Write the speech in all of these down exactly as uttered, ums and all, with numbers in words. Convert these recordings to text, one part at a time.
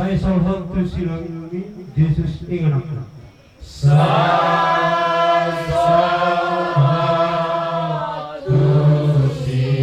Sai sahat tu silangmi Jesus inganak. Sai sahat tu silangmi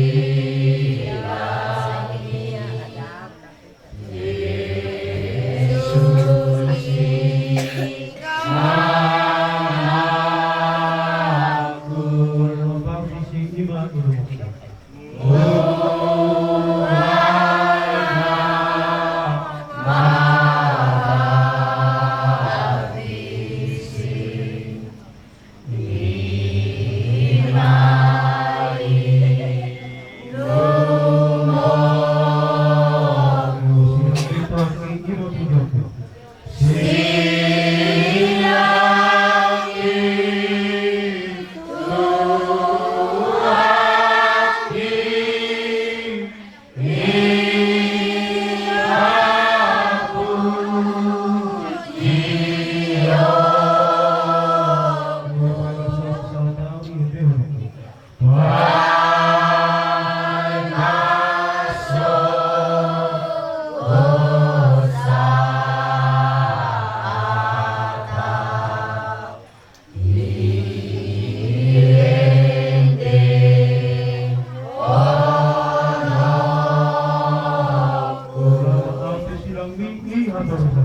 Jesus inganak.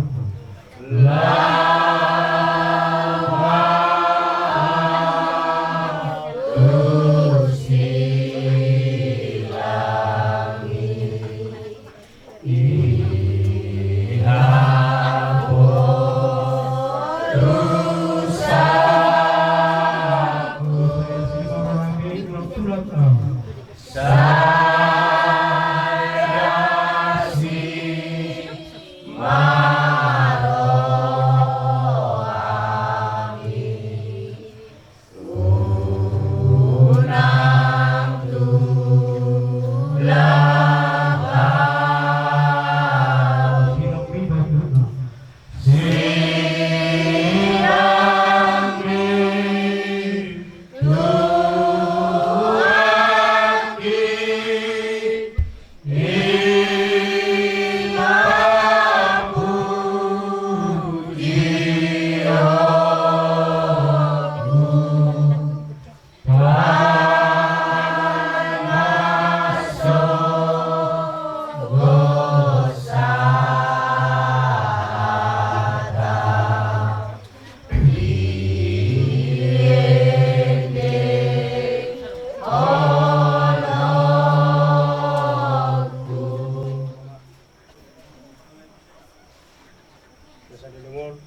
Biasa didengol,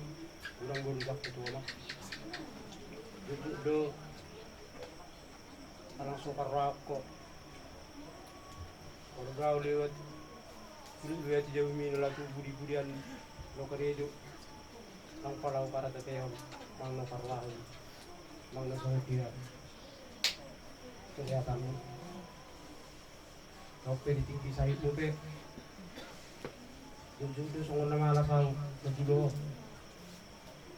ulang boru bakti tua ma. Duduk do, langsung karwako. Kalau kau lewat, lewat jauh mina latu budi-budian lo karejo. Nang palau karata pehon, mang no karwahon, mang no sahutira. Kelihatan. Au pe di tingki sahitmu pe. Jujur do songon na malas au, na jolo.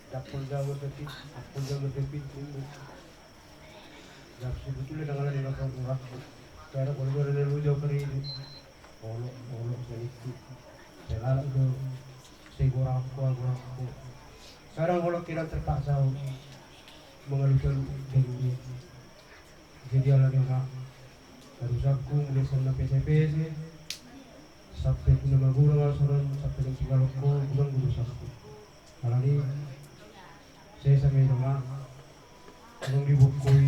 Dapol jauh berpit, dapol jauh berpit, minggu. Jam sebetulnya dengan ada lapor orang. Karena kalau ada lu jauh keri. Olo, olo, sedikit. Selalu do. Saya gorangko, gorangko. Sekarang kalau kita terpaksa mengeluh-keluh dari dia. Jadi alani ma, urusanku mulai sian na pese-pese sampe tu na magurang, alai songon sampe na tinggal ho, gurang do urusanku. Alani sesa ma i dongan, unang dibokkoi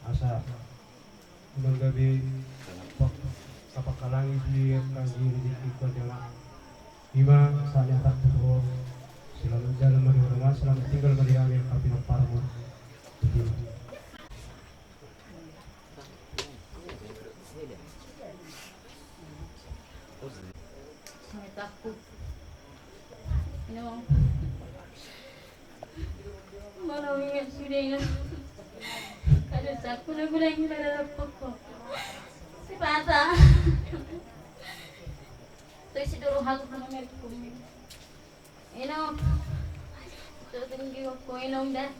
asa unang gabe tapangkalangi sude angka rejeki, angka dongan. Ima sahat ni hatangku tu ho. Selamat jalan ma di ho dongan, selamat tinggal ma di hami angka pinomparmu. Molo ingot sude, ingot. Ada saku na guna-guna dalam pokok. Sipata. Tu isi dulu aku kena merkum. Inong. Tu tinggi aku inong dah.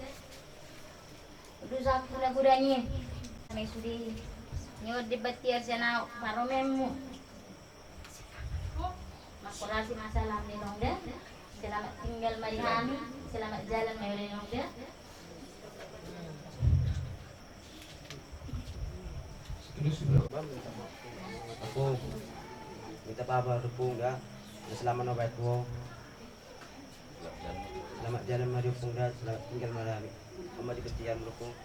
Udah saku na guna ni. Kami sudah. Nyod di batiar sana paromemu. Makurasi masalah ni nong da. Selamat tinggal ma di hami. Selamat jalan ma di nong da. Terus, bro. Aku minta papa dukung da. Selamat nobat wo. Selamat jalan ma di ompung da. Selamat tinggal ma di hami. Oma di petian dukung.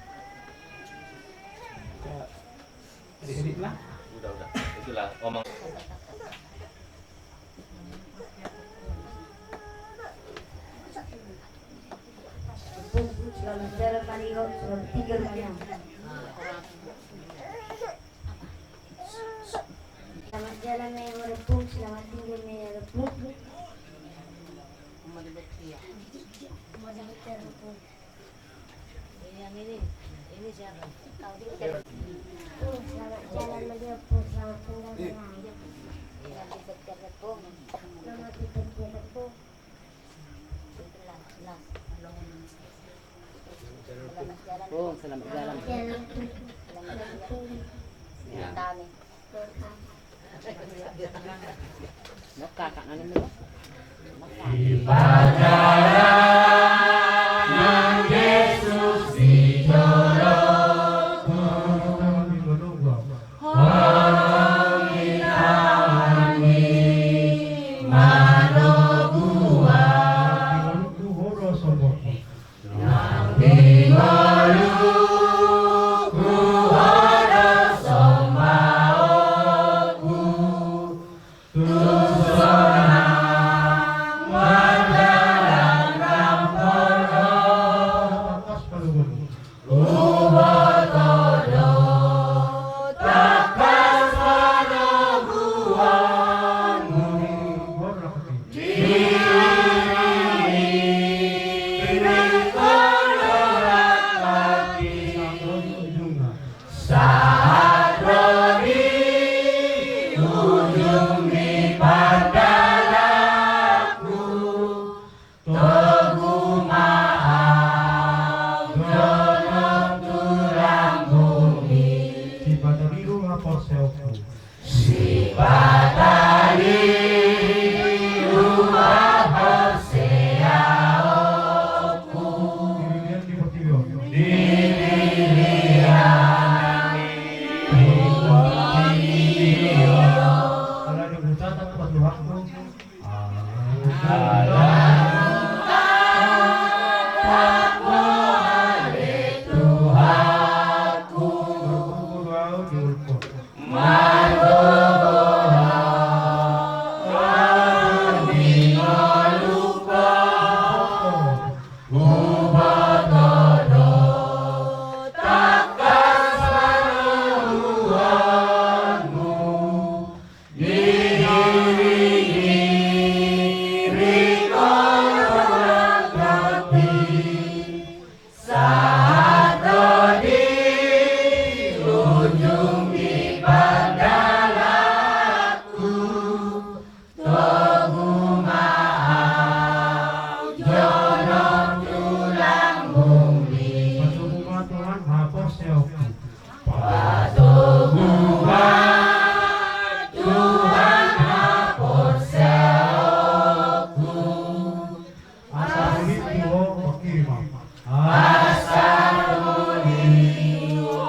Edit, edit lah. Udah, udah. Itulah omong. Selamat jalan ma di ho, selamat tinggal ma di ho. Selamat jalan ma di ho, selamat tinggal ma di ho. Ini yang ini, ini siapa? Selamat jalan ma di ho, selamat tinggal ma di ho. Selamat tinggal ma di ho. Selamat jalan. Oh, selamat jalan. Selamat jalan. Ya. Kami. Maka, Kak, anu, maka. Di pardalanan Jesus di jolo. Hami tangan ni manoguan. Di ngolungku ho do sombaonku. Nang di ngolungku ho do sombaonku. Tu sonang mardalan ramporho. Tangkas panoguonmu. Huboto do tangkas panoguonmu. Diri ni ringkot do rangkapmi. Sahat ro di ujung ni pardalananku. Togu ma au jolo tu lambung ni. Sipata biru haporseaonku. Sipata biru haporseaonku. Di lilian di portibi on. Di lilian di portibi on. Ala ni buta tak buat luhakmu. Ala ni buta tak buat luhakmu. Margogo au di ngolungku. Margogo au di ngolungku. Huboto do tangkas panoguonmu. Di diri ni ringkot do rangkapmi. Sahat ro di ujung ni pardalananku. Togu ma au jolo tu lambung ni. Patogu ma Tuhan haporseaonku. Patogu ma Tuhan haporseaonku. Asa uli tu ho mangkirim au. Asa uli tu ho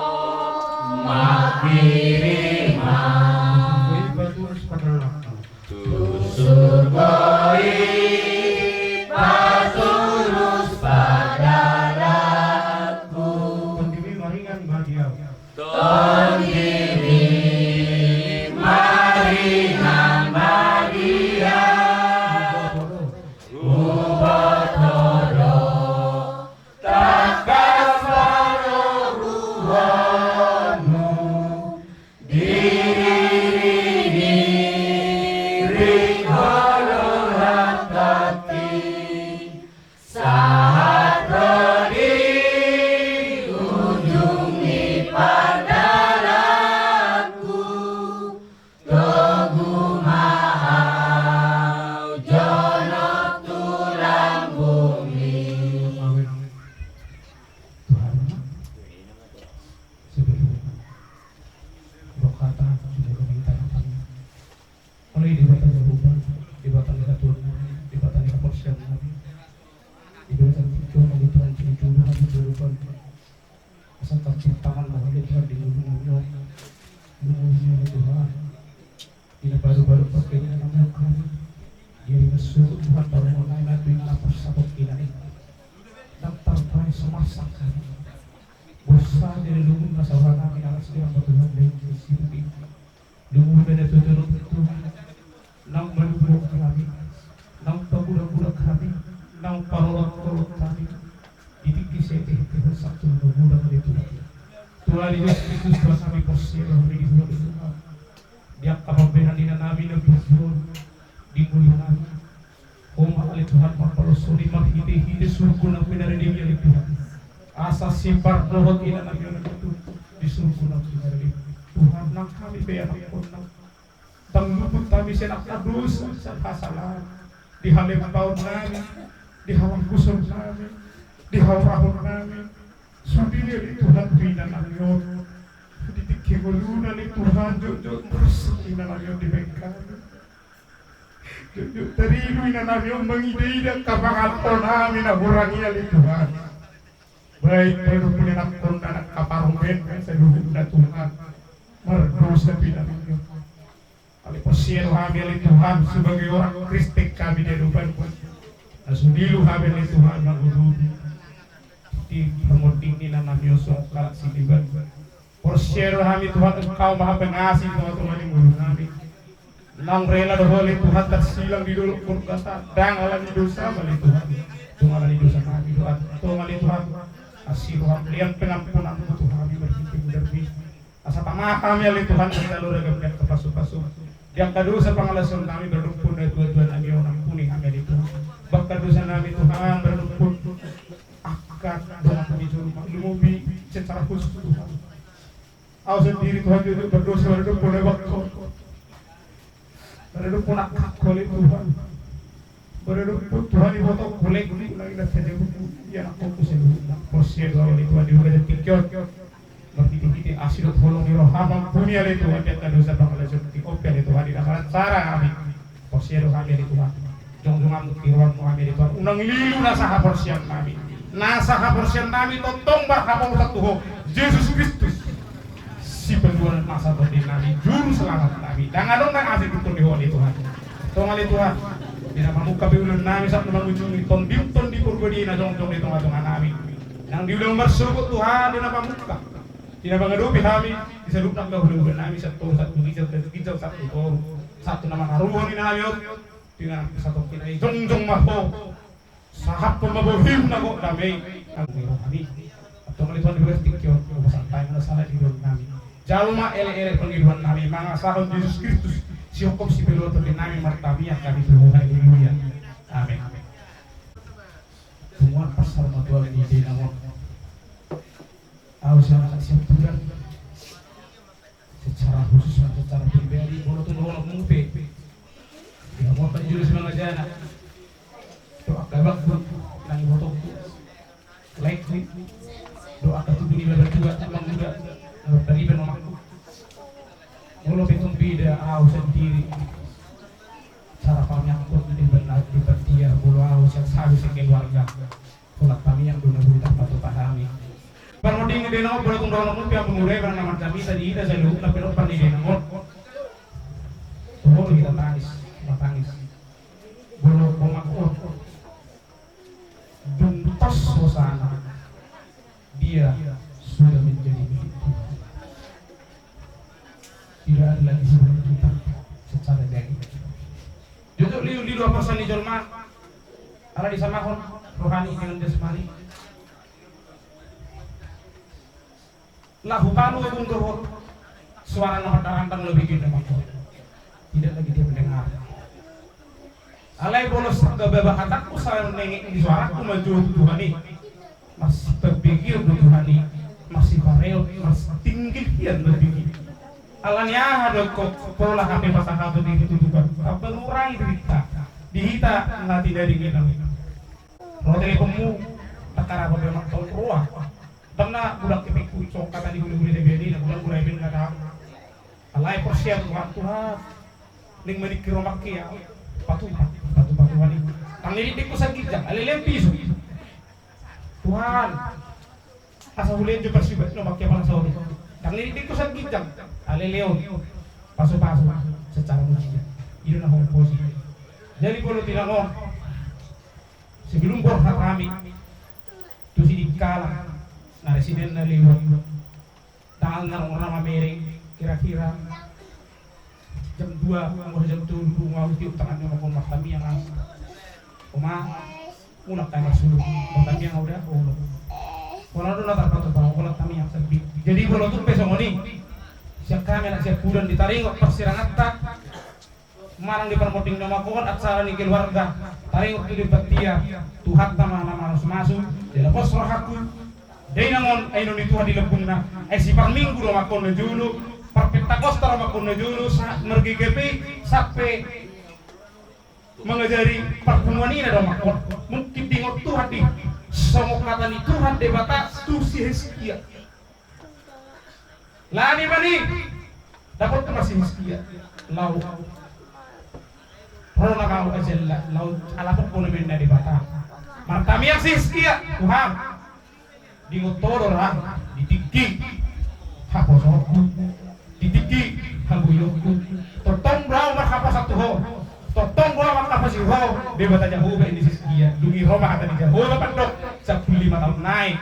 mangkirim au. Ui, patulus pardalananku. Tu surgo i patulus pardalananku. Tondimi ma ringan ma di au. Tondimi ma ringan ma di au. Huboto do. Huboto do. Tangkas Luhut na saoran nami na las di hamba Tuhan dan Kristus. Luhut na tuturut Tuhan. Naung maluhut hami, naung pagudak-gudak hami, naung parorot-rorot hami. Di tingki sete hete hosat tu na magudak di Tuhan. Tuhan Yesus Kristus Tuhan nami, porsea do hami di Tuhan. Di angka pambahenan ni inanami na burju di ngolu nami. Ho ma ale Tuhan, marpaloso ni marhite-hite surgo na pinarade i ale Tuhan. Asa sipardohot inanami on di surgo na pinarade i. Tuhan, nang hami pe anakkonna. Ndang luput hami sian angka dosa, sian hasalaan. Di halempaon nami, di halangkuson nami, di haurahon nami. Sude ale Tuhan tu inanami on. Di tingki ngoluna ale Tuhan, jotjot mersa inanami on dibahen hami. Jotjot tarilu inanami on mangida-ida angka pangalahon nami na hurang i ale Tuhan. Baik, baru punya nakon anak kaparmen, saluhutna Tuhan. Mardosa pe inanami on. Ale porsea do hami ale Tuhan, sebagai orang Kristen hami di adopanMu. Na so dilu hami ale Tuhan, mangudut. Di parmonding ni inanami on songon halak sileban. Porsea do hami Tuhan, Engkau maha pengasih, Tuhan, Tuhan ni ngolu nami. Naung rela do Ho ale Tuhan tarsilang di dolok borngata, ndang ala ni dosa ale Tuhan. Tung ala ni dosa nami do, Tuhan ale Tuhan. Asi rohaM, lehon pengampunanMu tu hami marhite mudar i. Asa tama hami ale Tuhan, manjalo ragam ni angka pasu-pasu. Di angka dosa pangalaosion nami, baradophon na tua-tua nami on, ampuni hami ale Tuhan. Bahkan dosa nami Tuhan, baradophon angka dongan nami jolma, lumobi secara khusus Tuhan. Au sandiri Tuhan jujur berdosa, baradophon na ibakko. Baradophon angkangku ale Tuhan. Baradophon Tuhan ibotongku, lengku, nang inanta jabuku, ianakhonku saluhutna. Porsea do au ale Tuhan di bagasan tingki on. Marhite-hite asi dohot holong ni rohaM, ampuni ale Tuhan di angka dosa pangalaosion nami on pe ale Tuhan, di na marcara hami. Porsea do hami ale Tuhan. Jongjong Ho tu rohaMu hami ale Tuhan. Unang lilu nasa haporseaon nami. Nasa haporseaon nami tongtong marhaposan tu Ho, Jesus Kristus. Sipaluaon nasa tondi nami, juru selamat nami. Ndang adong na asing tu tondi Ho ale Tuhan. Tong ale Tuhan. Di na pamungka pe ulaon nami sahat na mangujungi, TondiM Tondi Porbadia i na jongjong di tonga-tonga nami. Nang di ulaon marsogot Tuhan, di na pamungka, di na mangadopi hami, di saluhutna angka ulaon nami, sahat tu ginjang, sahat tu ginjang, sahat tu toru, sahat tu na mangharuhon inanami on. Di na satongkin i jongjong ma Ho. Sahaphon ma bohiM na gok dame i. Nang di roha nami. Antong ale Tuhan di bagasan tingki on, upasahat hami na salah di ulaon nami. Jalo ma elek-elek pangidoan nami mangasahon Jesus Kristus, sihophop sipaluaon tondi nami, martamiang hami tu Ho. Haleluya. Amen. Punguan Pastor Matuang di Denang on. Au sian anak siampudan. Secara khusus, secara pribadi, molo tung dohononmu pe. Di hamu angka juru simangajarna. Dohot angka abangku, nang ibotongku. Laengku. Dohot angka tubu ni babatua, amangguda. Na marpariban omakku. Molo pe tung beda au sandiri. Cara pamiangkon di bana, di batia, molo au sian sabe sekeluarga. Holan tamiang do na boi tarpatupa hami. Parmonding ni Denang on, molo tung dohononmu pe amangguda, manang na marjamita di hita saluhutna pinompar ni Denang on. Toho do hita tangis, matangis. Molo omakku on dung tos hosana, dia sudah menjadi milik Tuhan. Tidak ada lagi sebenarnya kita secara daging. Jujur liu-liu haporseaon ni jolma. Ala disamahon rohani dengan jasmani. Laho palu agung dohot suara na mardarandang lebih gede mangko. Tidak lagi dia mendengar. Alai bolos gabe bahatakku sanenge di suaraku manjou tu Tuhan i. Masih terpikir tu Tuhan i. Masih pareot, masih tinggi kian berpikir. Alani aha do kok pola hape pasahaton i tu Tuhan. Apa ngurangi derita. Di hita nanti dari kita. Ro teleponmu, tak karabo dia mak tau roa. Tena budak kepikku, so kata di gule-gule dia biani, na budak gule bin na tahu. Alai porsea Tuhan, Tuhan. Ning maningkir omak kia. Patupa, patupa Tuhan i. Tang nidikdikku saginjang, ale lempisu. Tuhan. Asa hulean jo parsibat, omak kia pala sauri. Tang nidikdikku saginjang, ale leon. Pasu-pasu, secara mujizat. Ida na hon posi. Jadi bolo tinangon. Sebelum borhat hami. Tu sidingkalan. Na residen na lewat. Tangan na rong rama mereng, kira-kira jam dua, mulai jam tolu, dua, tiup tangan ni omak on, martamiang au. Oma, mulak hami marsuluk, martamiang au da, o. Pola do na tarpatupa, pola tamiang sambit. Jadi, molo tung pe songon i, sian hami anak siampudan di taringot parsiranganta, manang di parmonding ni omak on, acara ni keluarga, taringot tu Debata, Tuhanta ma na mamasu-masu, jala pos rohangku, da inang on, aino ni Tuhan di lambungna, ai siparminggu do omak on na jolo, parpentakosta do omak on na jolo, sahat margereja pe, sampe mangajari parpunguan ina do omak on. Mungkin diingot Tuhan di, songon hata ni Tuhan Debata tu si Hizkia. Lani mani, dapot ma si Hizkia laho, ro nama au ajalla, laho alapokhon ma ninna Debata. Martamiang si Hizkia, Tuhan, diingot Ho do ra di tingki haposoonku, di tingki hagoikonku. Tongtong do au marhaposan tu Ho, tongtong do au manghaposi Ho, Debata Jahowa, ninna si Hizkia. Dung i ro ma hata ni Jahowa, pandok, sampulu lima taon nai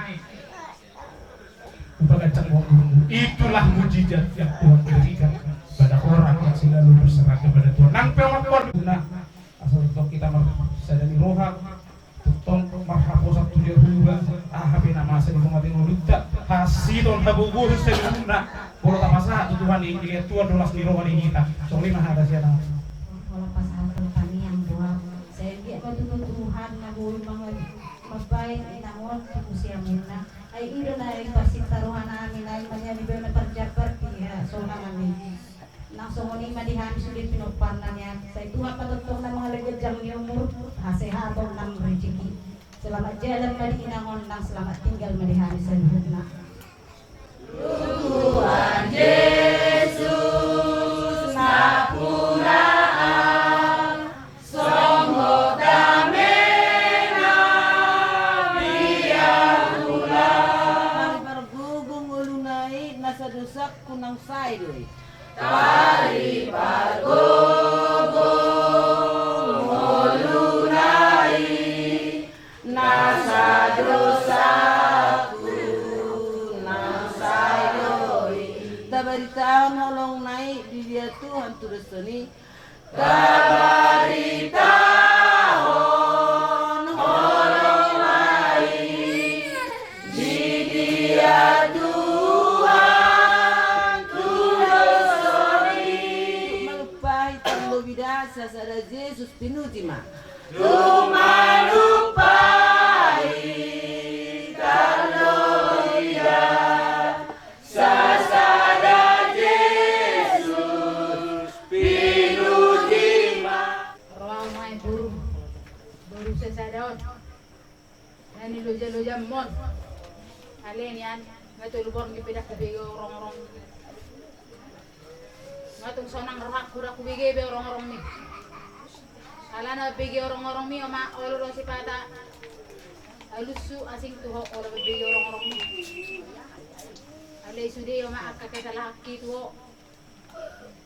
hupaganjang umurmu. Itulah mujizat yang Tuhan berikan pada orang yang selalu berserah kepada Tuhan. Nang pe omak on, guna asa tongtong hita marsada ni roha, tongtong marhaposan tu Jahowa, aha pe na masa di tonga-tonga ngolunta, hasiton hagogoon saluhutna. Molo tapasahat tu Tuhan i, dilehon Tuhan do las ni roha di hita. Songon i ma hata sian ahu. Molo pasahathon tamiang do au, sai anggiat ma tutu Tuhan na boi manga-, mambahen inang on tu siamunna. Ai i do na i parsinta rohanami, na i ma nian i bahen na parjambar di, ya, soranami. Nang songon i ma di hami sude pinomparna nian, sai Tuhan ma tongtong na mangalean ganjang ni umur, hasehaton nang rejeki. Selamat jalan ma di inang on, nang selamat tinggal ma di hami saluhutna. Tuhan Jesus, nampuna au, songgop damena biar ulang. Mari pargogo ngoluna i, nasa dosangku nang sae do i. Tali pargogo ngoluna i, nasa dosangku nang sae do i. Tabaritahon holongna i di dia Tuhan tudos on i. Tabaritahon holongna i di dia Tuhan tudos on i. Tuk malumpahi tarlobi da sasada Jesus, pinuji ma. Tuk malumpahi tarlobi da sasada Jesus, pinuji ma. Ro au ma i boru, boru sasada on. Na nilojalojaon on. Ale nian, nga tolu borngin pe ndang hubege orongorong. Nga tung sonang rohangku ndang hubege be orongorongmi. Alana bege orongorongmi, omak, olo do sipata alushu asing tu ho, olo bege orongorongmi. Alai sude, omak, angka kesalahanki tu ho.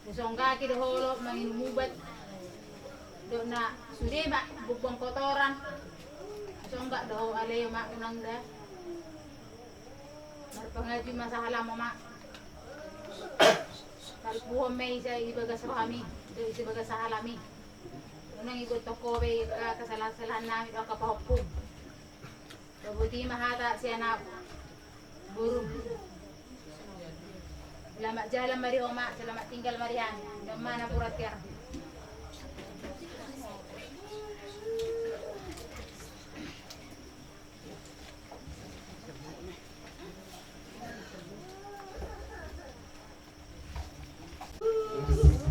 Husonggaki do ho olo manginum ubat. Dok na sude ma bumbang kotoran. Husonggak do ho, alai, omak, unang da. Marpangaji ma sahalam, omak. Tarpuhon ma i sa i bagas rohami, do i sa bagas sahalami. Unang iboto ho be angka kesalahan-kesalahan nami do angka pahompum. Baboti ma hata sian ahu, boru. Selamat jalan ma di ho, omak, selamat tinggal ma di hami. Dam ma na purat tiar.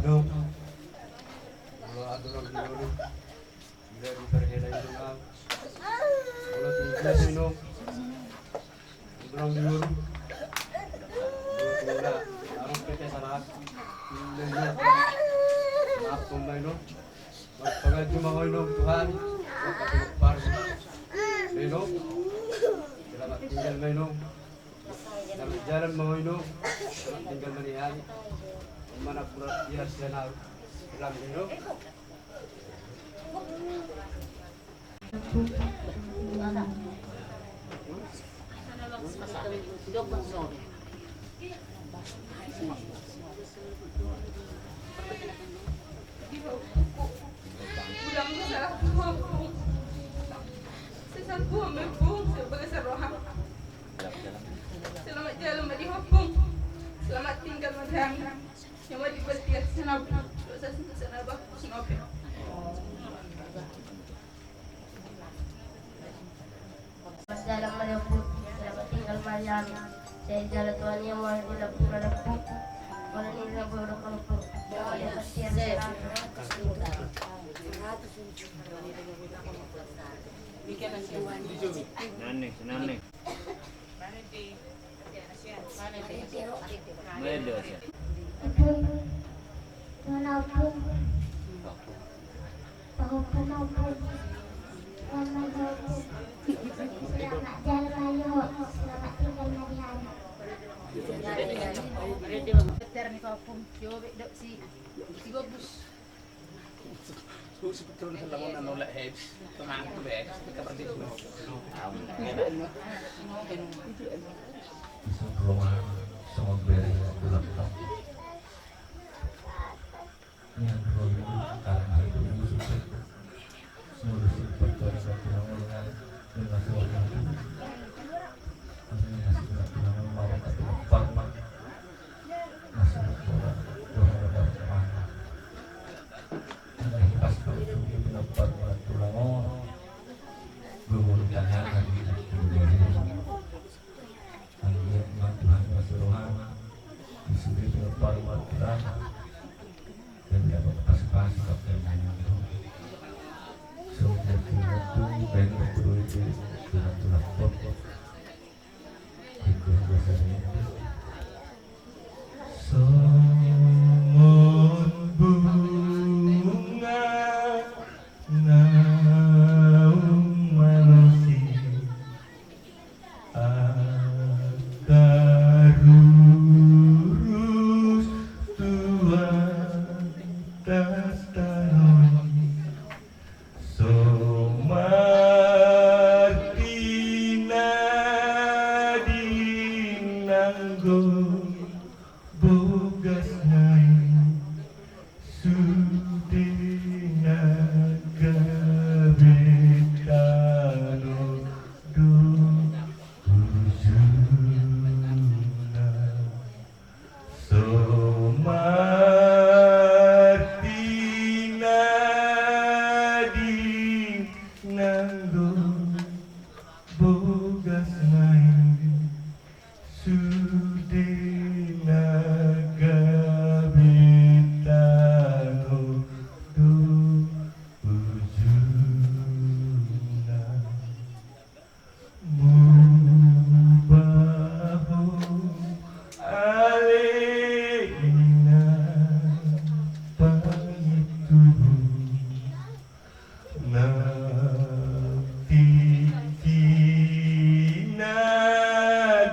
Dok, molo adong di ngolu, bila diperhela inong au. Molo tinggal inong, adong di ngolu. Molo tinggal, adong pe kesalahan. Maaf, pembaino. Marpangaji ma ho inong tu hami, maka tu parsu. Inong, selamat tinggal ma inong. Selamat jalan ma ho inong. Selamat tinggal ma di hami. Mana pura dia sian ahu. Selamat inong. Di ho, Ompung. Ulang ma salahku, Ompung. Sesatku ma, Ompung, sai bagasan roham. Selamat jalan ma di ho, Ompung. Selamat tinggal ma di hami. Ia ma di baltian sanabun, dosa sanabun, sanabun. Selamat jalan ma di ho, Ompung. Selamat tinggal ma di hami. Sai jala Tuhan ia ma di lampuna, Ompung. Molo ni na bodo, Ompung. Ia ma di baltian sanabun. Nani, nani. Ompung, nona, Ompung. Pahompu ma, Ompung. Selamat jalan ma di ho, Ompung. Selamat jalan ma di ho. Selamat tinggal ma di hami. Better ni, Ompung. Coba dok si, si Gobus. Songon bunga naung malosi, angka rurus tu atas tano i. So martinadi nanggo bogasna i, sude na gabe tano do ujungna. So martinadi nanggo bogasna i, sude na gabe tano do ujungna. Mubaho ale inang pangintubu, nang tingkina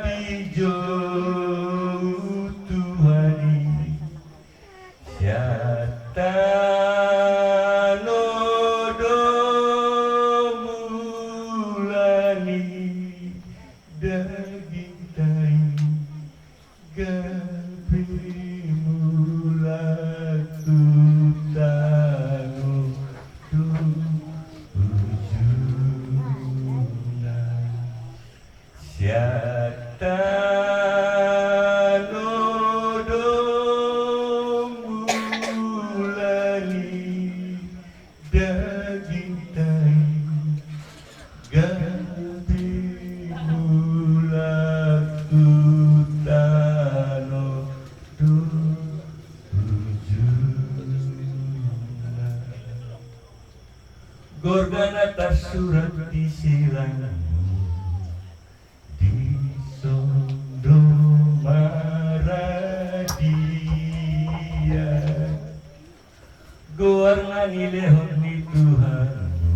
dijou Tuhan i, sian tano do mula ni dagingta i, gabe mulak tu tano do ujungna. Sian tano do mula ni dagingta i, gabe mulak tu tano do ujungna. Gorga na tarsurat di silangmu, dison do maradian. Goar na nilehon ni Tuhanmu,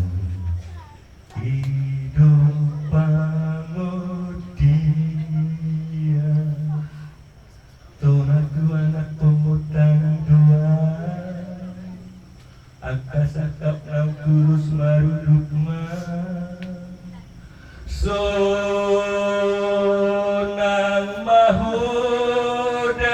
i do pangondian. Tona tu anak, punguan tangiang, angka sangkap naung tulus marudut ma. Sonang ma ho da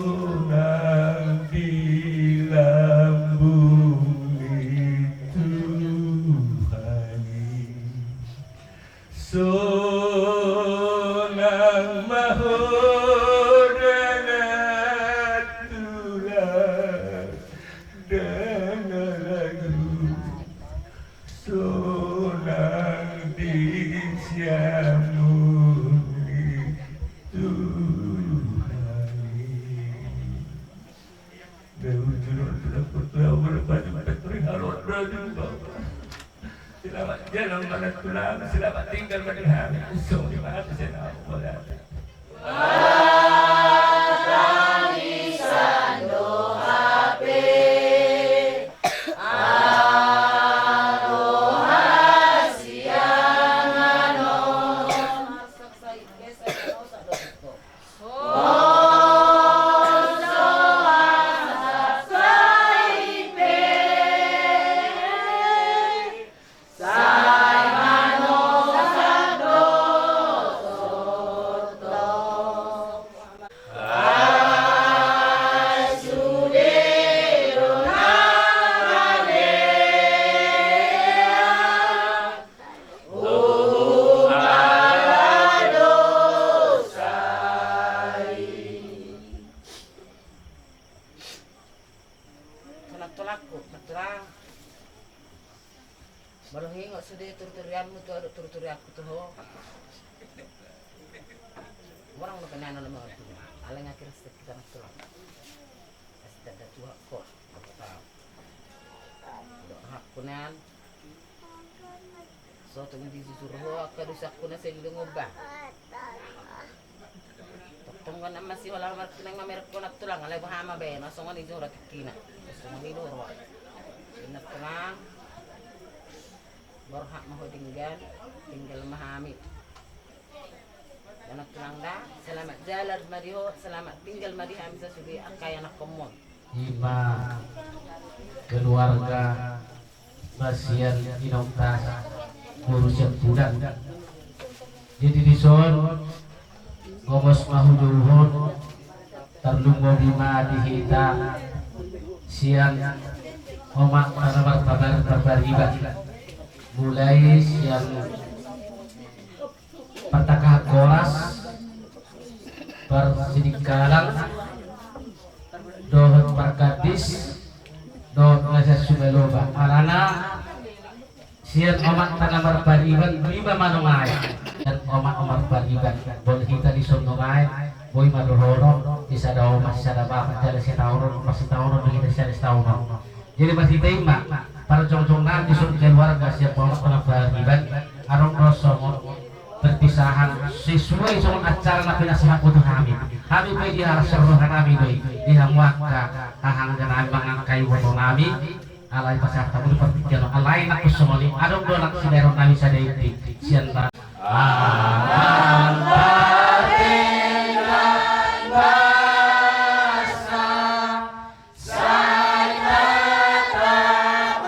Sonang di lambung ni Tuhan i. Sonang ma ho, dana tulang, dana lagu. Sonang di siamun ni Tuhan i. Selamat jalan ma tulang, selamat tinggal ma di hami. Songon i ma hata sian ahu. Mauliate. Tangisan do hape, alo hasiangan on. Sai manosak do tongtong. Ai sude do na malean humbala dosa i. Tolak-tolakku, tolak. Molo huingot sude turi-turianmu tu ahu dohot turi-turianku tu ho. Murang do penana na mangadu. Alai nga kira sedikit anak tulang. Asi tanda tua ko. Dohot hakku nan. So tung dijujur ho angka dosangku na selling oba. Tongtong ma na masihola martinang mamerek ho na tulang, alai boha ma baen, songon i jo ra tingkina. Songon i do roha. Inna tulang. Borhat ma ho denggan, tinggal ma hami. Inna tulang da, selamat jalan ma di ho, selamat tinggal ma di hami sasude angka ianakhonmon. Ima keluarga na sian inongta boru sian pudan. Jadi dison gomos ma hujouhon tarlumobi ma di hita sian omakta na marparbariban. Mulai sian partangkasan horas, parsidingkalan, dohot parkadis, dohot na sian Sungai Loba. Alana sian omakta na marparbariban, boi ma manongai. Sian omak na marparbariban, boi hita dison nongai, boi ma dohonon, di sada omak, sada bapak, jala sitaonon, marsitaonon do hita sada sitaonon. Jadi marhite i ma parjongjong nami dison keluarga sian omakta na marparbariban, adong do songon perpisahan sesuai songon acara na pinasahatmu tu hami. Hami pe dihasorroha nami do i di hamu angka hahaangga nami, manang angka iboto nami. Alai pasahat hamu di partingkian on, alai nangkin songon i adong do nang sidaerah nami sada i sian ta. Amang pate na basa. Sai tatap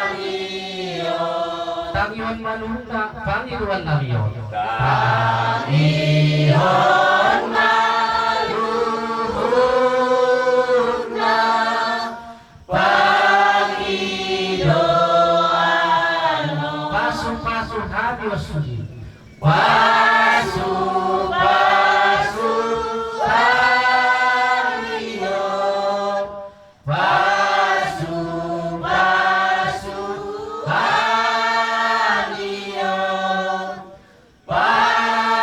tangihon. Tangihon ma nuhutna pangidoan nami on. Tangihon ma nuhutna pangidoan on. Pasupasu hami on sude. Pasupasu hami on. Pasupasu hami on. Pasupasu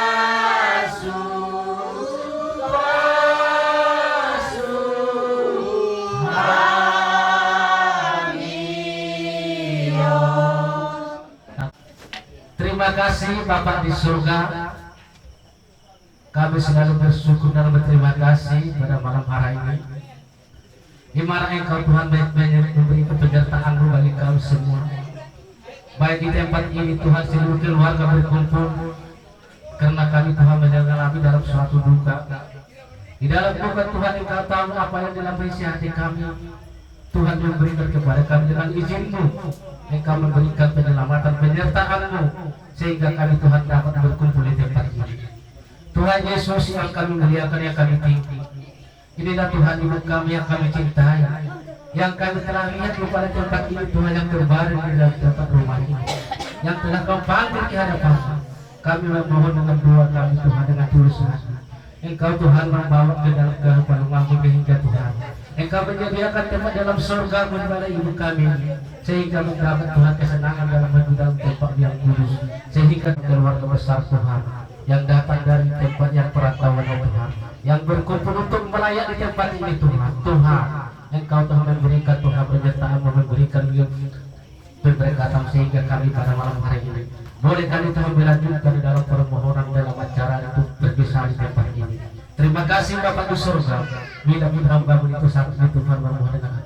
hami on. Terima kasih Bapak di surga. Kami selalu bersyukur dan berterima kasih pada malam hari ini. Di mana Engkau Tuhan baik banyak memberikan penyertaan-Mu bagi kami semua. Baik di tempat ini Tuhan, seluruh keluarga berkumpul. Karena kami Tuhan mengalami dalam suatu duka. Di dalam duka Tuhan Engkau tahu apa yang dalam isi hati kami. Tuhan memberikan kepada kami dengan izin-Mu, Engkau memberikan penyelamatan, penyertaan-Mu, sehingga kami Tuhan dapat berkumpul di tempat ini. Tuhan Yesus yang kami muliakan, yang kami tinggi. Inilah Tuhan ibu kami yang kami cintai, yang kami telah lihat di pada tempat ini Tuhan yang terbaring di dalam tempat rumah ini, yang telah kau panggil di hadapan kami memohon dengan doa kami Tuhan dengan tulus hati. Engkau Tuhan membawa ke dalam kehidupan rumahmu sehingga Tuhan Engkau menyediakan tempat dalam surga-Mu di mana ibu kami ini, sehingga mendapat Tuhan kesenangan dalam hidup dalam tempat yang kudus, sehingga keluarga besar Tuhan yang datang dari tempat yang perantauan ya Tuhan, yang berkumpul untuk melayani tempat ini Tuhan. Tuhan, Engkau telah memberikan Tuhan penyertaan-Mu, memberikan pemberkatan sehingga kami pada malam hari ini boleh kami Tuhan melanjutkan dalam permohonan dalam acara itu berbesar di tempat ini. Terima kasih Bapa di surga, bila pun hamba-Mu itu saat ini Tuhan memohon dengan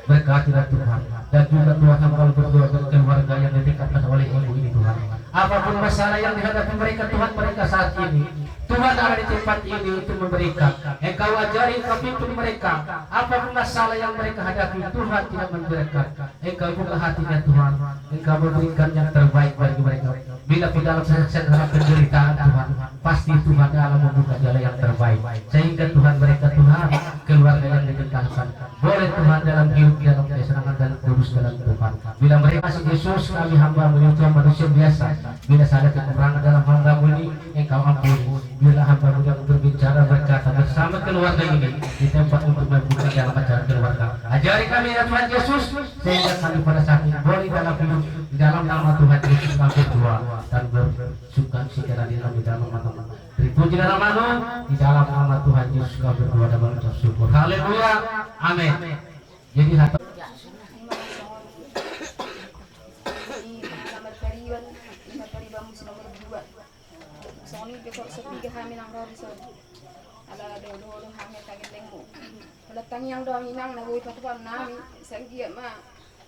Berkatilah Tuhan, dan juga Tuhan hamba berdua dan keluarga yang ditingkatkan oleh ibu ini Tuhan. Apapun masalah yang dihadapi mereka Tuhan, mereka saat ini, Tuhan ada di tempat ini untuk memberikan. Engkau ajari, Engkau pimpin mereka. Apapun masalah yang mereka hadapi, Tuhan tidak membiarkan. Engkau buka hatinya Tuhan. Engkau memberikan yang terbaik bagi mereka. Bila pun dalam segala penderitaan Tuhan, pasti Tuhan Allah membuka jalan yang terbaik. Sehingga Tuhan mereka Tuhan, keluarga yang ditinggalkan, boleh Tuhan dalam hidup, dalam kesenangan, dalam kudus, dalam Tuhan. Bila mereka masih Yesus, kami hamba-Mu ini Tuhan manusia biasa. Bila salah kekurangan dalam hamba-Mu ini, Engkau ampuni. Bila hamba-Mu yang berbicara, berkata bersama keluarga ini, di tempat untuk membuka dalam acara keluarga. Ajari kami ya Tuhan Yesus, sehingga kami pada saat ini boleh dalam hidup, di dalam nama Tuhan Yesus kami berdoa dan bersuka cita di dalam, di dalam nama Tuhan. Terpujilah nama-Mu, di dalam nama Tuhan Yesus kami berdoa dan mengucap syukur. Haleluya. Amin. Jadi hata Songon i pe kok sepiga hami nang ro di son. Ala do do do hami tangin lengku. Ala tangiang do hami nang na boi patuan nami. Sanggiat ma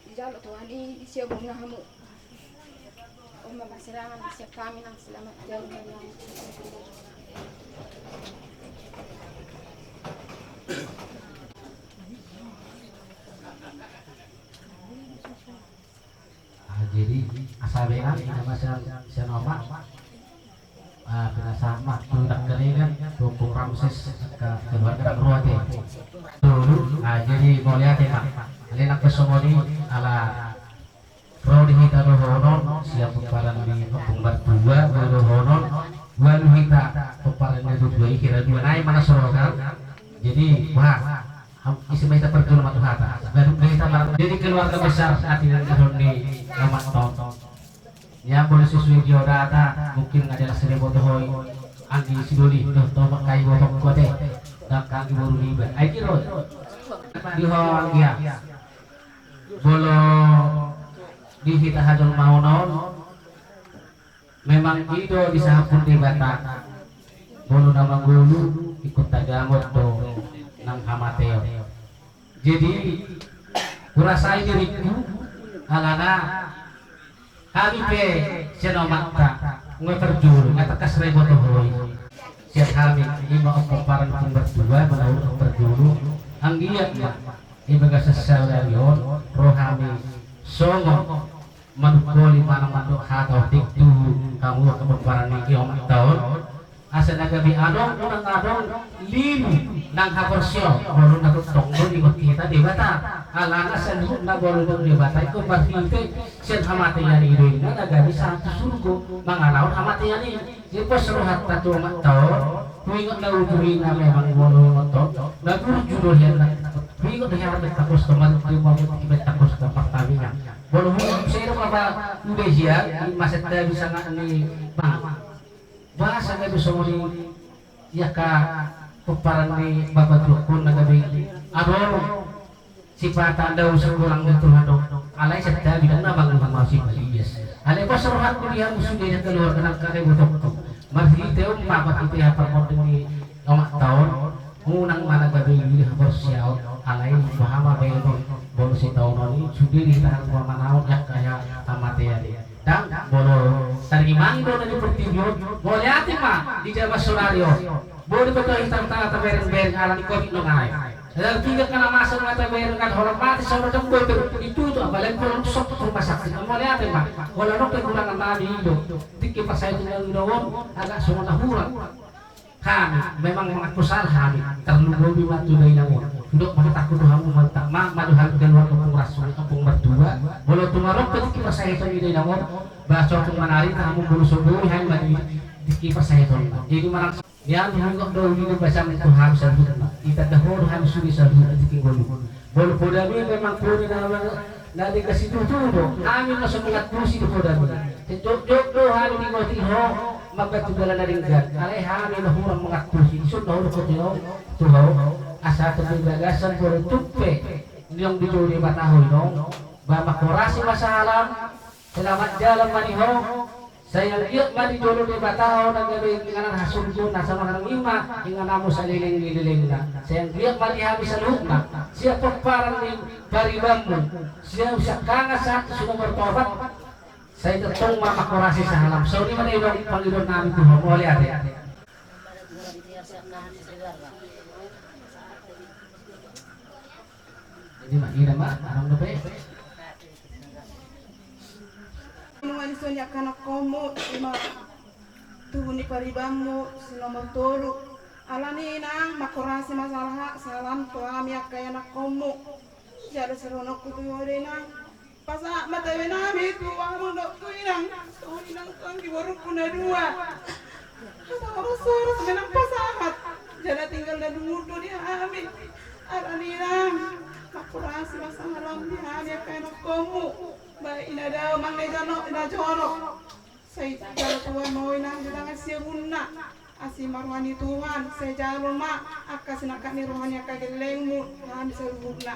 dijalo Tuhan i di sia bona hamu. Umma masirangan di sia kami nang selamat jauh dari yang Ah, jadi asa benan ina masa sian oma. Ah, pinasahat ma tu dakdanak, tu Ompung Ramses, angka keluarga nang ro ate. Dulu, ah, jadi mauliate ma. Alai nang pe songon i ala ro di hita dohonon sian pomparan ni Ompung Martua, boi dohonon ualu hita pomparan ni Martua i, hira dua nai ma na so ro kan. Jadi wah, ise ma hita parjolo ma tu hata. Baru hita mar-, jadi keluarga besar hati dan dahon ni Omak Ton. Ya, boleh sesuai biodata, mungkin ada las rebo tohoi. Anggi sidoli, toh, toh, makai botok kuate. Dan kanggi boru liba. Ai kiro. Di ho anggia. Bolo di hita hajol maunon. Memang i do disahapun Debata, molo na mangolu ingkon tagamon do nang hamateon. Jadi hurasai diringku alana hami pe sian omanta nga parjolo, nga tangkas ra iboto ho i. Sian hami ima pomparan ni Ompung Martua, manaur parjolo, anggiat ma di bagasan sadari on ro hami songon manungkoli manang mandok hata otik tu hamu angka pomparan ni omanta on. Asa na gabe adong, unang adong lilu nang haporseaon, molo na tongtong do diingot hita Debata. Alana saluhutna molo diingot Debata ingkon marhite sian hamatean i do inna na gabe sahat tu surgo mangalahon hamatean i. Jadi pos rohanta tu omanta on, huingot na uju i na memang molo ingot on na burju do hian na. Huingot do hian na takos tu mari tu mabut i be takos tu Pertamina. Molo huingot muse do maba ude hian i masa ta bisa nga ni bang. Bahasa gabe songon i. Ia ka pomparan ni bapa tuakkon na gabe adong. Sipata ndang usah kurang do tu hamu. Alai sada bidang na manguhum au sipalias. Alai pos rohangku di hamu sude na keluarga nang kakak ibotongku. Marhite on ma marhite parmonding ni omanta on. Unang ma na gabe lilu haporseaon. Alai boha ma baenon molo sitaonon i sude di hita hamu manaon angka hamatean i. Ndang, molo tarimangi do na di portibi on, mauliate ma di jaman saonari on. Boi do pe hita taberengbereng ala ni covid nai. Lalu tiga kena masa nga tabereng, nga holan mate saotik do boi pe ditutu, apalagi molo dung sahat tu rumah sakit. Mauliate ma, molo adong kekurangan nami i do. Tingki pas sahat tu nami do on, agak songon na hurang. Hami memang mangaku salah hami, tarlumobi ma tu dainang on. Hudok ma hatangku tu hamu, ma, ma, ma tu hami keluarga Ompung Rasmi, Ompung Martua. Molo tung adong pe tingki parsahiton ni dainang on, ba so tung manari hamu, molo so boi hami ma di tingki parsahiton. Jadi manang nian hudok do uli do basamu tu hami saluhutna. Itanda ho do hami sude saluhutna tingki ngolu. Molo podami memang poda na, na denggan situtu do, hami na so mangantusi do podami. Jotjot do hami dingoti ho mambantu dalan na denggan. Alai hami na hurang mangantusi, dison na hurang ho tu ho, tu ho. Asa tu di bagasan molo tung pe naung dijou Debata ho inong, ba manghorasi ma sahalam, selamat jalan ma di ho. Sai anggiat ma dijou Debata ho na gabe inganan hasurgon, asa manang i ma ingananmu saleleng ni lelengna. Sai anggiat ma di hami saluhutna, sian pomparan ni paribanmu, sian siangkangan sahat tu si nomor opat. Sai tongtong ma manghorasi sahalam. Songon i ma na inong pangidoan nami tu ho, mauliate. Jadi ma, ina ma, adong dope. Nunga dison angka anakkonmu, ima tubu ni paribanmu, si nomor tolu. Alani i nang, manghorasi ma sahala-, sahalam tu hami angka anakkonmu. Jala sidohononku tu ho do inang, pasahat ma tabe nami tu hamu dohot tu inang, tu inang tu anggi borungku na dua. Hata horas-horas ma inang pasahat, jala tinggal na lungun do di hami. Alani i nang, manghorasi ma sahalam di hami angka anakkonmu. Ba ina dao manang ina jonok, ina jonok. Sai jalo Tuhan ma ho inang di tangan siabunna. Asi ma roha ni Tuhan, sai jalo ma angka sinangkap ni roha ni angka gellengmu, hami saluhutna.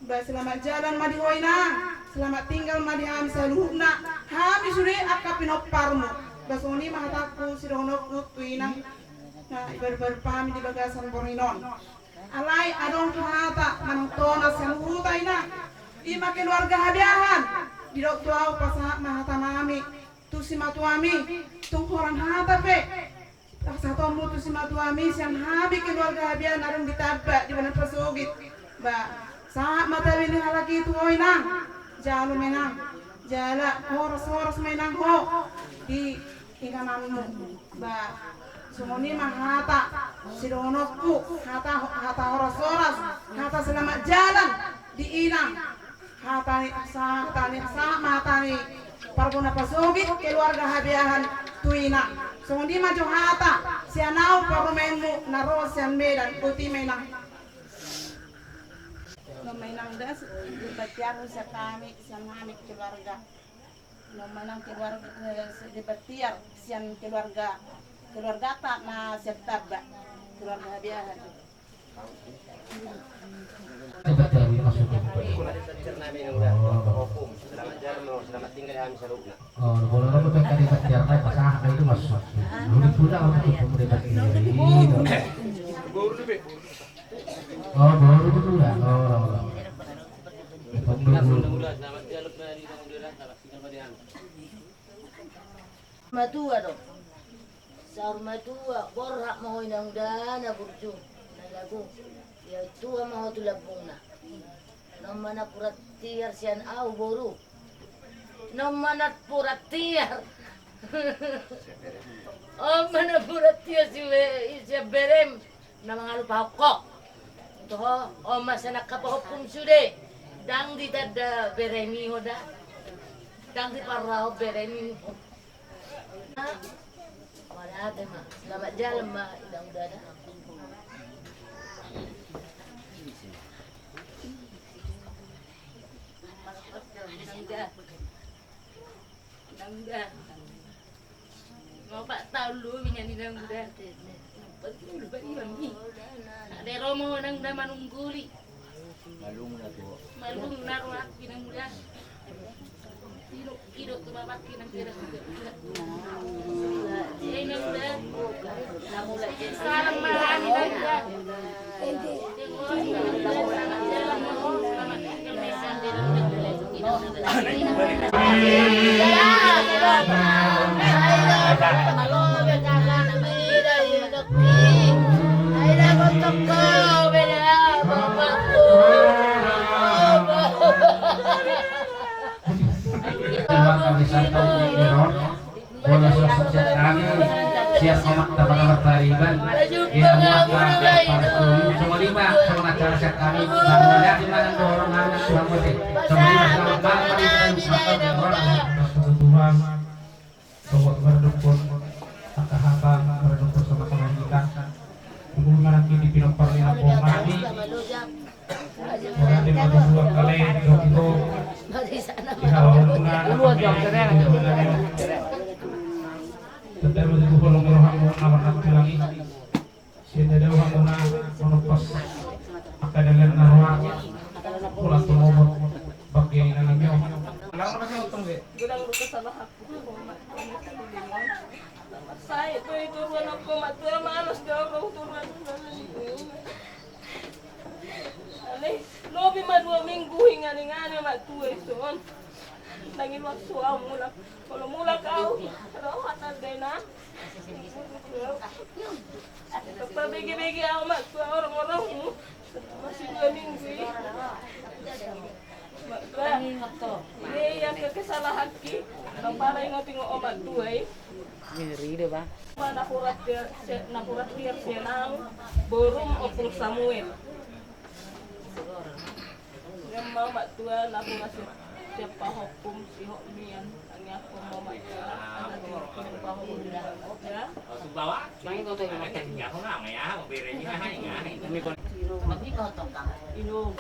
Ba selamat jalan ma di ho inang, selamat tinggal ma di hami saluhutna, hami sude angka pinomparmu. Ba songon i ma hatangku sidohononku tu inang na ibadbad hami di bagasan borngin on. Alai adong hata manang tona sian huta inang, ima keluarga Habeahan, didok tu ahu pasahat ma hatanami tu simatuami, tung holan hata pe pasahatonmu tu simatuami sian hami keluarga Habeahan na dung ditamba di bona pasogit. Ba sahat ma tabe ni halak i tu ho inang, jalo ma inang, jala horas-horas ma inang ho di ingananmu. Ba songon i ma hata sidohononku, hata, hata horas-horas, hata selamat jalan di inang. Hata ni sa, hata ni sa, hata ni parbona pasogit keluarga Habeahan tu inang. Songon i ma jo hata sian ahu parumaenmu na ro sian Medan, boti ma inang. Nunga ma inang das, di batiar sian hami, sian hami keluarga. Nunga ma inang keluarga, eh, di batiar sian keluarga, keluargata na sian tamba, keluarga Habeahan. Selamat jalan, selamat tinggal hami saluhutna. Oh, bola lo pe kade batiar na pasahat itu masuk. Udah pulang untuk pemuda batiar. Oh, baru itu lah. Oh, oh, oh. Matua do. Saur matua, borhat ma ho inang da na burju, na lagu. Ia tua ma ho tu lambungna. Nunga ma napuran tiar sian ahu boru. Nunga ma napuran tiar. Nunga ma napuran tiar si be-, sian berem. Na mangalupahon ho. Toho, on ma sian angka pahompum sude. Ndang ditanda berem i ho da. Ndang diparrahon berem i. Mauliate ma. Selamat jalan ma, inang da. Inang da. Opat taon lobi nian inang da. Opat taon lobi nian. Ate ro ma ho inang da manungguli. Malum na tu. Malum na rohangku inang da. Idok, idok tu bapakku inang da. Inang da. Salam ma inang da. Bola sosok sian hami, Siap, selamat datang, selamat pariban. Ia muat, selamat pariban. Songon i ma, songon acara siap hami. Selamat datang, selamat datang, selamat datang. Songon i ma, selamat malam, selamat datang. Tuhan, sogot maradophon angka hata, maradophon sama-sama hita. Tuhan, maranggi di pinompar ni nampuna hami. Ora di madu dua kali, dua kilo. Di hawa muna, na kami, di hawa muna. Tetap madu dua kilo, hawa muna, warna pelangi. Sian dada hamu na manompas angka dalan na roa, pola tumomot bangke na nami on. Godang do kesalahanku. Sai do i toruan, anggo matua malas do anggo toruan. Alai lobi ma dua minggu ingani-ngani matua i son. Ndang iluat so au mulak. Molo mulak au, roha tandena. Pabege-bege au matua, orang-orangmu. Masih dua minggu i. Matua. Ia, ia kesalahanki. Bapala ingot-ingot o matua i. Ngeri deh, Bang. Napuran tiar, napuran tiar sian au, borum Ompung Samuel. Ia ma matua, napuran sian, sian pahompum si Hok Mian. Angiangkon ma matua, anak si Hok Mian, pahompum. Ia. Inum.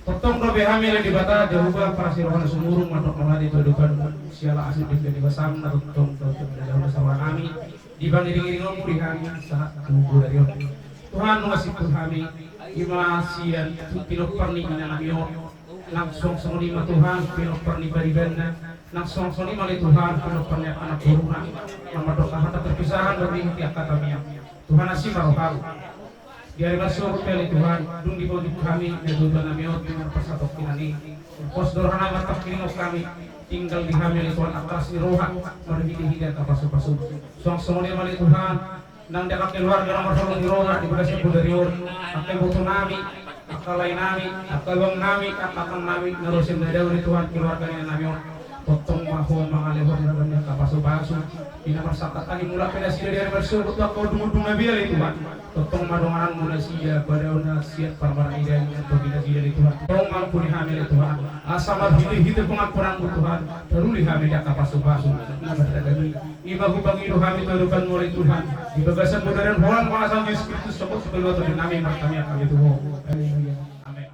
Tongtong dope hami ale Debata, Jahowa, parasi roha na sumurung, mandok roha di todopan, siala asi di bani basang, na tongtong dope di dalam sawa hami, di pangiring-iring on muri hami, sahat tu bodari on. Tuhan, nunga simpul hami, ima sian tu pinompar ni inanami on, nang suang songon i ma Tuhan, pinompar ni paribanna, nang suang songon i ma ale Tuhan, pinompar ni angka anak boruna, na mandok hata perpisahan, berhenti angka tamiang. Tuhan, asi ma roham. Di ari marsogot pe ale Tuhan, dung dipaunjung hami, na tuatua nami on, di na parsatongkinan i. Pos do roha nami martongkinan hami, tinggal di hami ale Tuhan, angka las ni roha, marhite-hite angka pasu-pasu. Suang songon i ma ale Tuhan, nang di angka keluarga na marholong ni roha, di bagasan bodari on, angka iboto nami, angka lae nami, angka abang nami, angka amang nami, na ro sian dadaon i Tuhan, keluarga ni inanami on. Tongtong ma Ho mangalehon na bani angka pasu-pasu. Di na marsangkap tadi mulak pe nasida di ari marsogot tu angka undung-undung na biar ale Tuhan. Tongtong ma dongananmu nasida, padaonna sian parmaraan i daging, antong di nasida ale Tuhan. Tongtong ma ampuni hami ale Tuhan. Asa marhite-hite pengampunanmu Tuhan, taruli hami di angka pasu-pasu na mardalan i. Ima hupangido hami tu adopanmu ale Tuhan, di bagasan bodari on, holan pangasaan Jesus Kristus, sogot sipaluaton nami martamiang hami tu Ho. Haleluya. Amen.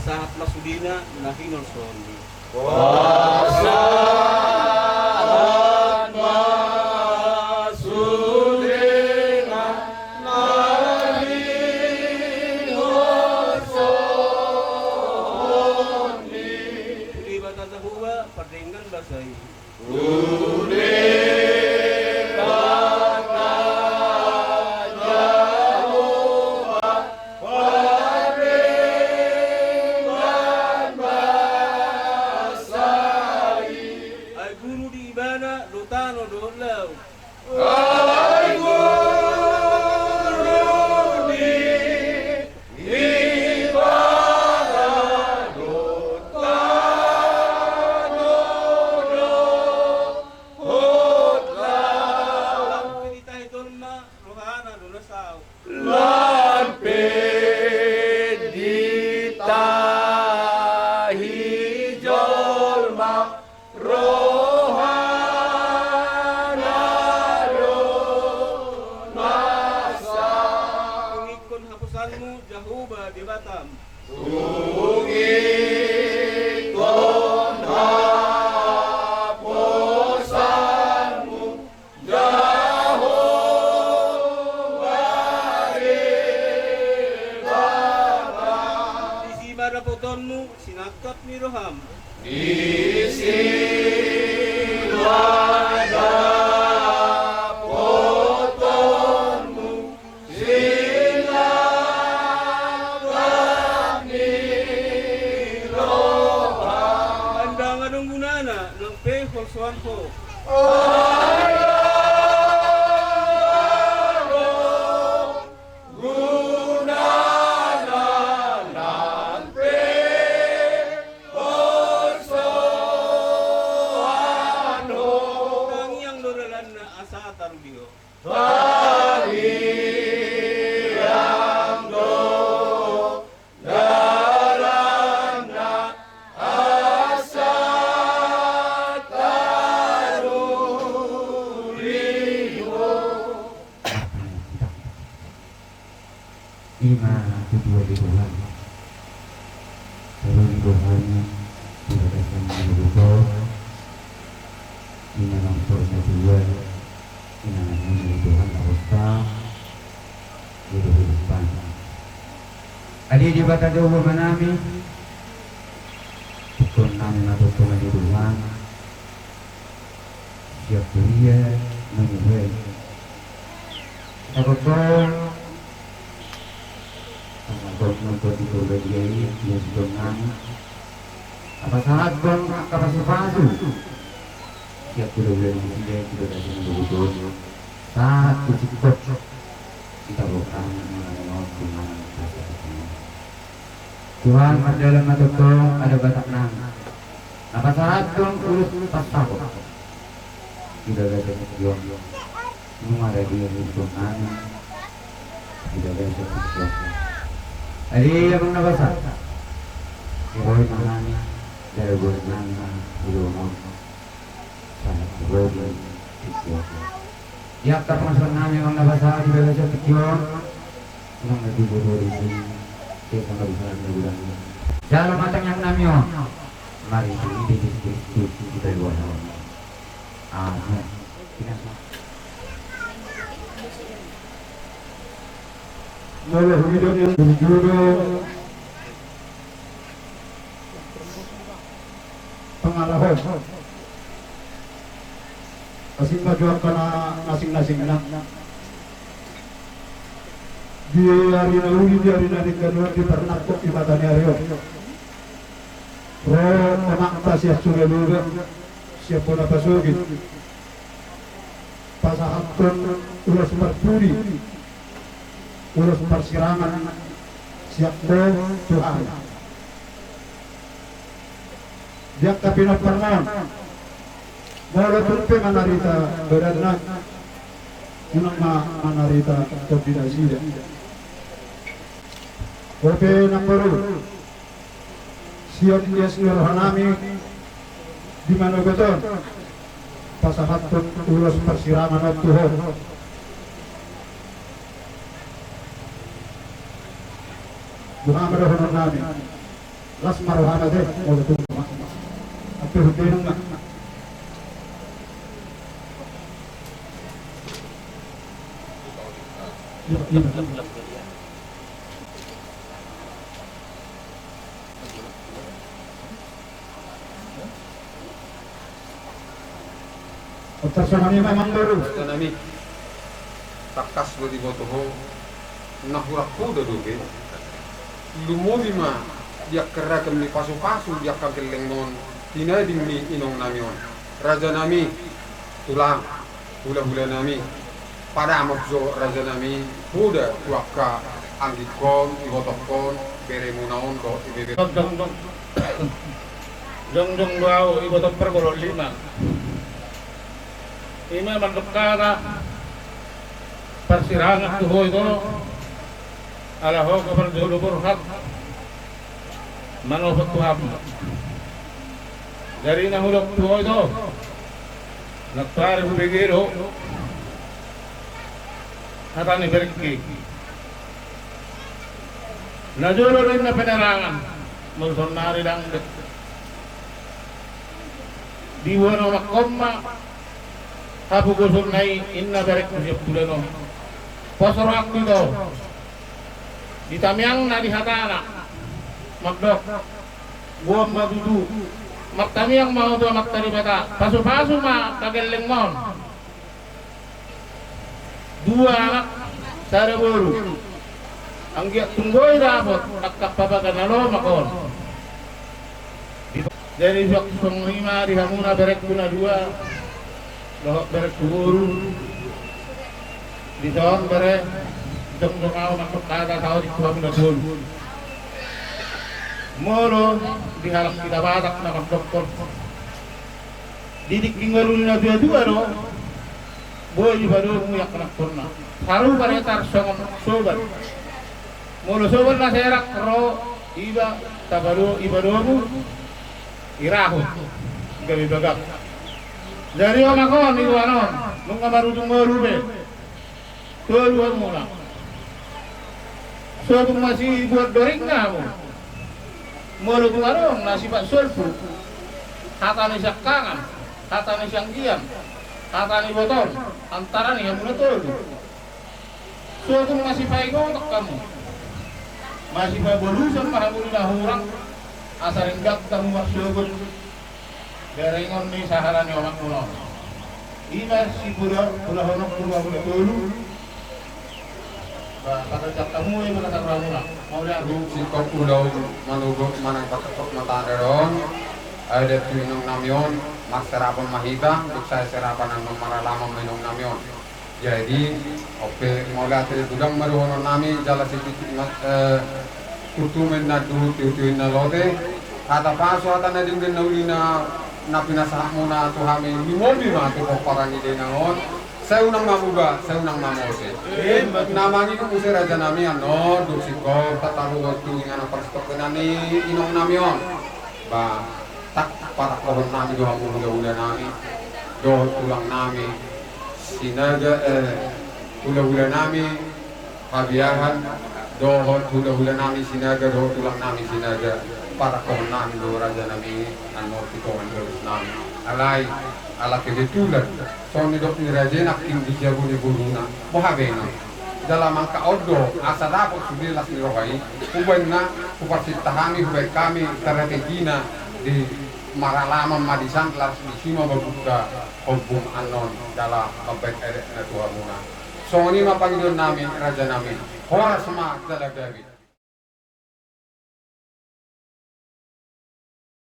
Sahat ma sudena na hinolsohon ni. Pasahat ma sudena na hinolsohon ni. Tu Debata Jahowa pardenggan basa i. Tu Debata Jahowa pardenggan basa i. Ai guru di Ibana do tano dohot laut. Ai guru di Ibana do tano dohot laut. Lam pe ditahi jolma rohana do na saut. Lam pe ditahi jolma rohana do na saut. Tungikon haposanmu Jahowa Debatam. Tungikon haposanmu Jahowa Debatam. Disi ma dapotonmu sinangkap ni roham. Disi ma dapotonmu sinangkap ni roham. Ndang adong gunana nang pe holsoan ho. Ndang adong gunana nang pe holsoan ho. Tangiang do dalanna asa taru di ho. Tangiang do dalanna asa taru di ho. Ima tutu ale Tuhan. Terus Tuhan, di bagasan minggu. Ima nang pornya Tuhan. Ima nang minggu Tuhan, aposta. Di Tuhan. Adi di bata jauh manami. Tuhan nami ma tutu ma di Tuhan. Siap kuria, nami gue. Kita kotong. Sama kotong, kotong di kurba dia ini, dia sudah nang. Apa sahat bang, apa pasu-pasu? Siap kuda-kuda di sini, kuda kasih nang betul. Sahat kucikot. Kita bukan mengenai mau gimana. Tuhan, mardalan ma tongtong, ada batak nang. Na pasahathon ulos parsahut. Di bagasan tingki on. Nunga rade di tingki on. Di bagasan tingki on. Adi, amang na basa. Di boi mangan. Dari boi mangan. Di rumah. Sahat di boi. Di tingki on. Di angka pangasuhan nami, amang na basa, di bagasan tingki on. Unang na di boi di sini. Kita sama di sana, di gudang. Jalo ma tangiang nami on. Marhite Jesus Kristus di bawah. Amen. Molo huida jolo pangalahon. Asing ma jo angka na asing-asing na. Di ari na uli, di ari na denggan on, di parnangkok di mata ni ari on. Ro amanta sian Sugaloga, sian bona pasogit. Pasahathon ulos parpudi, ulos parsirangan, sian Ho Tuhan. Di angka pinomparna on, molo tung pe manarita badanna, unang ma manarita tondi nasida. Ho pe nang boru, sian ias ni roha nami di manogot on, pasahathon ulos parsirangan on tu ho. Boha ma dohonon nami. Las ma rohana de, molo tung ma. Ate hundena ma. Iya, iya. Raja nami, tangkas do diboto ho na hurang poda dope. Lumobi ma di angka ragam ni pasupasu di angka gellengmon, di na dingin ni inong nami on. Raja nami, tulang, hulahula nami, padamot jo raja nami poda tu angka anggingkon, ibotongkon, beremuna on dohot ibebemuna on. Jongjong do ahu, iboto pargolok lima. Ima mandok hata parsirangan tu ho ito, ala ho parjolo borhat manopot tu hamu. Jadi na hudok tu ho ito, nantoari hubege do hata ni berengki. Na jolo do inna penerangan, molo saonnari ndang be. Diboan omakkon ma hapogoson na i, inna berengku sian bulan on. Pos rohangku ito di tamiangna, di hatana mandok, boan ma tutu, martamiang ma ho tu Amanta Debata, pasupasu ma angka gellengmon. Dua anak, sada boru. Anggiat tung boi dapot angka papaga na lomak on. Jadi suang songon i ma di hamuna berengku na dua dohot berengku boru. Dison bere, jongjong ahu mandok hata saotik tu hamuna tolu. Molo di halak hita Batak na mandokkon, di tingki ngolu ni na tuatua do boi dipadomu angka anakkonna. Sarupa do tarsongon soban. Molo soban na serak ro, iba tapado, ipadomu, irahut gabe bagak. Jadi omak on, iboan on, nunga marujung ngolu be. Tolu hamuna. So tung masibuat doringna hamu. Molo tung adong na sifat solpu, hata ni siangkangan, hata ni sianggian, hata ni iboton, antara ni hamuna tolu, so tung masipaingotan hamu, masipabolusan ma hamu di na hurang, asa denggan hamu marsogot. Berengon ni sahala ni omakmuna on. Ima sipula, pulahononku ma muna tolu. Ba, pakerjaan hamu i, muna sahala muna. Mauliate. Dung singkop ulaon manogot manang paketok ma tanda on. Adat tu inong nami on, marserapan ma hita, dung sae serapan annon maralaman ma inong nami on. Jadi, ope, mauliate, godang ma dohonon nami, jala sititik ma, eh, turtu ma inna duhut, tiotio inna lote. Hata pasu, hata na denggan, na uli na, na pinasahatmuna tu hami, lumobi ma tu pomparan ni dainang on. Sai unang mamuba, sai unang mamose. Na mangido muse raja nami annon, dung singkop tataruhon tu inganan parsitongkinan ni inong nami on. Ba, tak, parangkohon nami do hamu hulahula nami dohot tulang nami Sinaga, eh, hulahula nami Pabiahan dohot hulahula nami Sinaga dohot tulang nami Sinaga, parangkohon nami do raja nami annon tu tonga ni dolok nami. Alai, ala kebetulan, songon nidok ni raja i, nangkin di jabu ni boruna, boha be na. Jala mangkak on do, asa dapot sude las ni roha i, hubaen na, huparsinta hami, hubaen hami strategina di maralaman ma di san, las disi ma mambuka ombung annon, jala mambaen adat na tu hamuna. Songon i ma pangidoan nami, raja nami. Horas ma jala gabe.